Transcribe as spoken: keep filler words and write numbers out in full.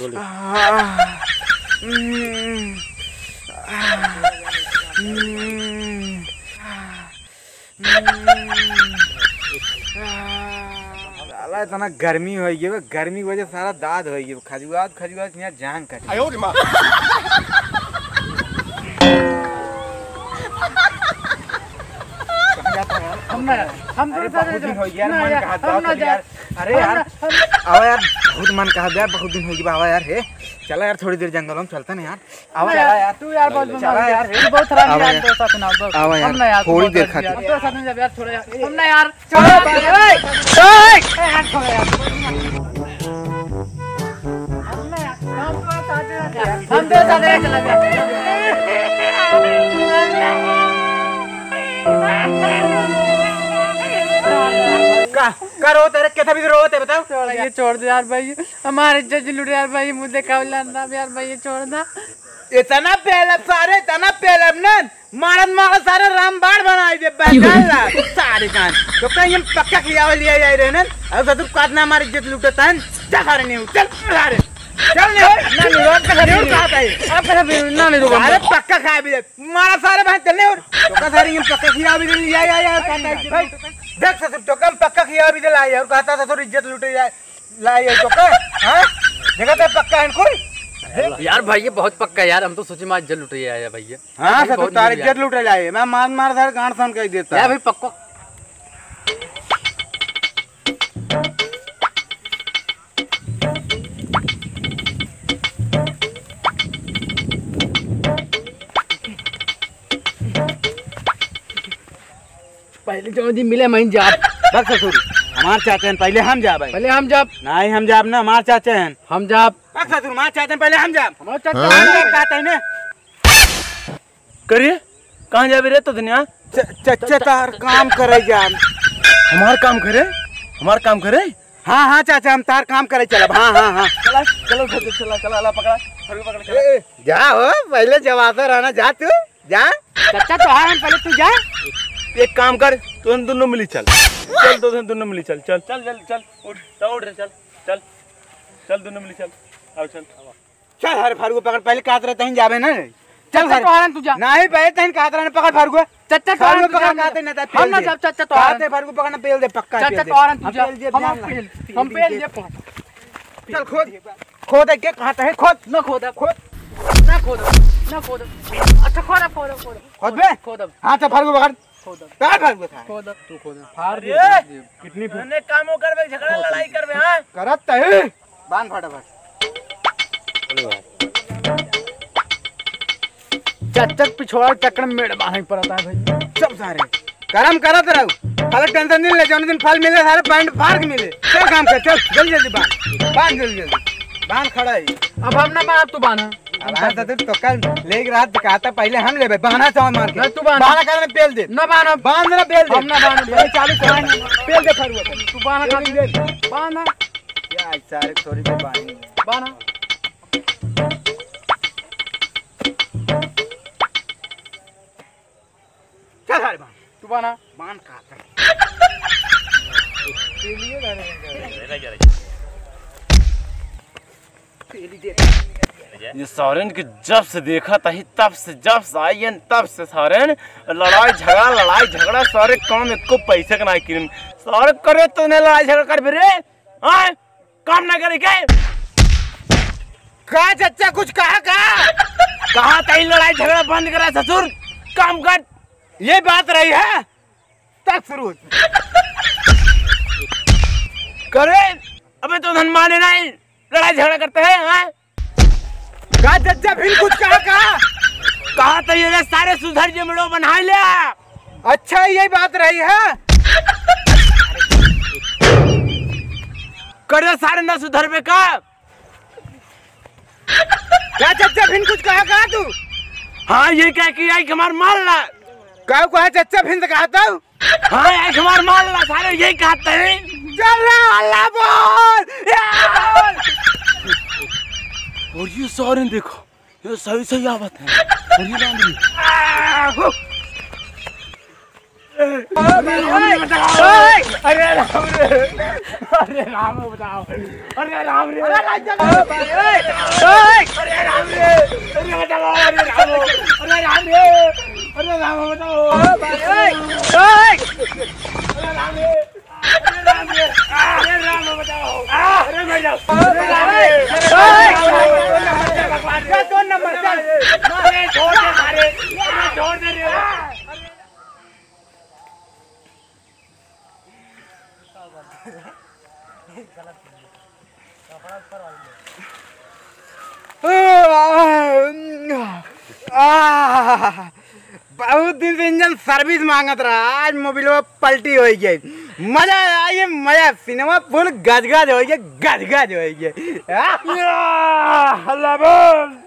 रोली। आह, हम्म, आह, हम्म, आह, हम्म, आह। साला इतना गर्मी होइ गई बा, गर्मी की वजह से सारा दाद होइ गई बा। खजुआत, खजुआत यहाँ जान कट गई। आयो रे माँ। हम ना, हम अरे, तो बहुत दिन होइ गया यार, ना मन यार, कहा हम ना जाओ यार। अरे हम यार, ना, हम आवा यार, बहुत मन कहा यार, बहुत दिन होइ गया, आवा यार, हे। चला यार, थोड़ी देर जंगल में चलता ना यार। आवा ना यार, यार, तू यार बहुत चला यार, हे। तू बहुत हरामी आवा यार, यार। दोस्त साथ ना, बस। आवा हम यार, ना यार, तू थोड़ी बहुत देर हरामी यार। खातिर। दोस्त साथ ना यार, थोड़ा यार। हम ना यार, छोड़ो यार। ए, ए, ए, ए, हाथ छोड़ो यार। हम ना यार, हम तो साथ में यार। हम तो साथ में चला गया। का, का रोत है रे? कैसा भी रोत है, बताओ। छोड़ दे, छोड़ दे यार भाई, हमारे इज्जत लूट यार भाई, मुझे खावला ना यार भाई, छोड़ ना। इतना पेलब सारे, इतना पेलब ना, मारत मारत सारे रामबाण बनाई दे, बैठल ला, सारे कान। तो कहीं हम पक्का खियावे लिए जाए रहे ना, और ससुर काट ना हमारी इज्जत लूटत है, जा सारे नहीं, चल सारे। चल नहीं, ना नहीं, आप कैसे नहीं, नहीं, कहा था ये? आप कैसे भी, ना नहीं, रुको। अरे पक्का खाए भी दे, मारा सारे बहन, चल नहीं और। तो का सारे हम पक्का खियावे भी दे, या, या, या, कहा था ये? देख ससुर, तो कम पक्का खियावे भी दे लाई, और कहता ससुर इज्जत लूटे जाए। ला ये तो का? हाँ? देखा था पक्का है कुल? यार भाई, ये बहुत पक्का है यार, हम तो सोचे मार इज्जत लुटे आया भाई ये। हाँ, भाई, ससुर बहुत तारे इज्जत लुटे लाए, मैं मार मार सर गांड सन कह देता। यार भाई, पक्का। पहले जौन दिन मिले, हम जाब। बस ससुर, हमार चाचा हैं, पहले हम जाब। पहले हम जाब। नहीं, हम जाब ना, हमार चाचा हैं। हम जाब। बस ससुर, हमार चाचा हैं, पहले हम जाब। हमार चाचा हम जाब, कहते हैं ना। करिए, कहाँ जाबे रे तो दुनिया? च-, चच्चा तार काम करे जाब। हमार काम करे? हमार काम करे? हाँ, हाँ, चाचा, हम तार काम करे चलब। हाँ, हाँ, हाँ। चला, चलो, चलो, चला, चला, ला, पकड़ा, फरू पकड़, चला। ए, ए, जा हो, पहले जवाब रहना, जा तू। जा। चाचा, तोहार हम पहले तू जा। एक काम कर, तू हम दोनों मिली चल। चल, तू हम दोनों मिली चल, चल। चल, चल, चल, उठ, तो उठ रे, चल, चल। चल, दोनों मिली चल। आओ, चल। चल, हरे फरुआ पकड़, पहले कहत रहे तहीं जाबे ना। चल, चाचा, हरे। तोहार हम तू जा। नहीं, पहले तहीं कहत रहे, पकड़ फरुआ। चाचा, तोहार फरुआ हम तू पकड़, जा। कहते नहीं था, हम ना पेल दे। जाब, चाचा, तोहार कहते हम। फरुआ पकड़ना, पेल दे, पक्का चाचा, पेल दे। तोहार हम तू हम जा। पेल दे, हम, जान हम ला। पेल, हम पेल दे, पकड़। चल, खोद। खोद है, क्या कहता है? खोद। ना खोद अब। खोद। ना खोद अब। ना खोद अब। अच्छा, खोद अब, खोद अब, खोद अब। खोद बे? खोद अब। हाँ, तो फरुआ पकड़। खोद अब। कहाँ फरुआ था? खोद अब। तू खोद अब। फाड़ दे, अरे! फाड़ दे। कितनी फुट? अने कामो करबे, झगड़ा लड़ाई करबे, हाँ? करत तो है। बांध फटाफट। चक चक पिछवाड़ चक्कर में मेड़ बांधे पड़ता है भाई। चुप सारे। करम करत रहू। फल के टेंशन नहीं ले, जौन दिन फल मिले सारे पैंट फाड़ के मिले। चल काम कर, चल जल्दी जल्दी बांध, बांध जल्दी जल्दी, बांध खड़ा है। अब हम ना बांध, तू बांध। अब हाँ ससुर, तो कल लेके रात कहता पहले हम लेबे, बहाना चावल मार के। ना, तू बांध। बहाना करने पेल दे। ना बांध। बांध ना पेल दे। हम ना बांध। ये चालू कर। पेल दे फरुआ। तू बांध, पेल दे। बांध। क्या सारे छोरी के बांध। बांध। चल सारे बांध। तू बांध। बांध का कर। ये सारेन के जब से देखा तही, तब से, जब से आई हैं, तब से सारेन लड़ाई झगड़ा, लड़ाई झगड़ा, सारे काम एको पैसे के नाहीं किन। सारे करे तो नहीं लड़ाई झगड़ा कर रे, हाँ? काम ना करे के? का चच्चा कुछ कहा का? कहा तही लड़ाई झगड़ा बंद करा ससुर, काम कर। ये बात रही है? तक शुरू होती। करे, अबे तो धन माने नहीं, लड़ाई झगड़ा करते हैं, हाँ? का चच्चा फिर कुछ कहा का? कहा तो ये रे सारे सुधर जे मिलो बना लिया। अच्छा, ये बात रही है। करे सारे ना सुधरबे का? का चच्चा फिर कुछ कहा का तू? हाँ, ये कह के आई हमार माल ला। का कहा चच्चा फिर से कहा तू? हाँ, एक हमार माल ला, सारे यही कहते हैं। चल रे, अल्लाह बोल, या बोल। और ये सारे देखो, ये सही सही आवत है। और ये बांध ली। आह! अरे राम रे, अरे राम रे, बचाओ। अरे राम रे, अरे राम रे, अरे राम रे, अरे बचाओ, अरे राम, अरे राम रे, अरे राम बचाओ। अरे राम रे, अरे राम रे, अरे राम बचाओ। अरे मर जाओ, अरे राम रे, अरे राम रे, भगवान रे। चल, दो नंबर, चल। अरे छोड़ दे सारे, अरे छोड़ दे रे। आह, बहुत दिन से इंजन सर्विस मांगत रहा, आज मोबिलवा पलटी होइ गई। मजा आइए मजा, सिनेमा फुल गजगज होइ गया, गजगज होइ गया। आह! आह, लबन।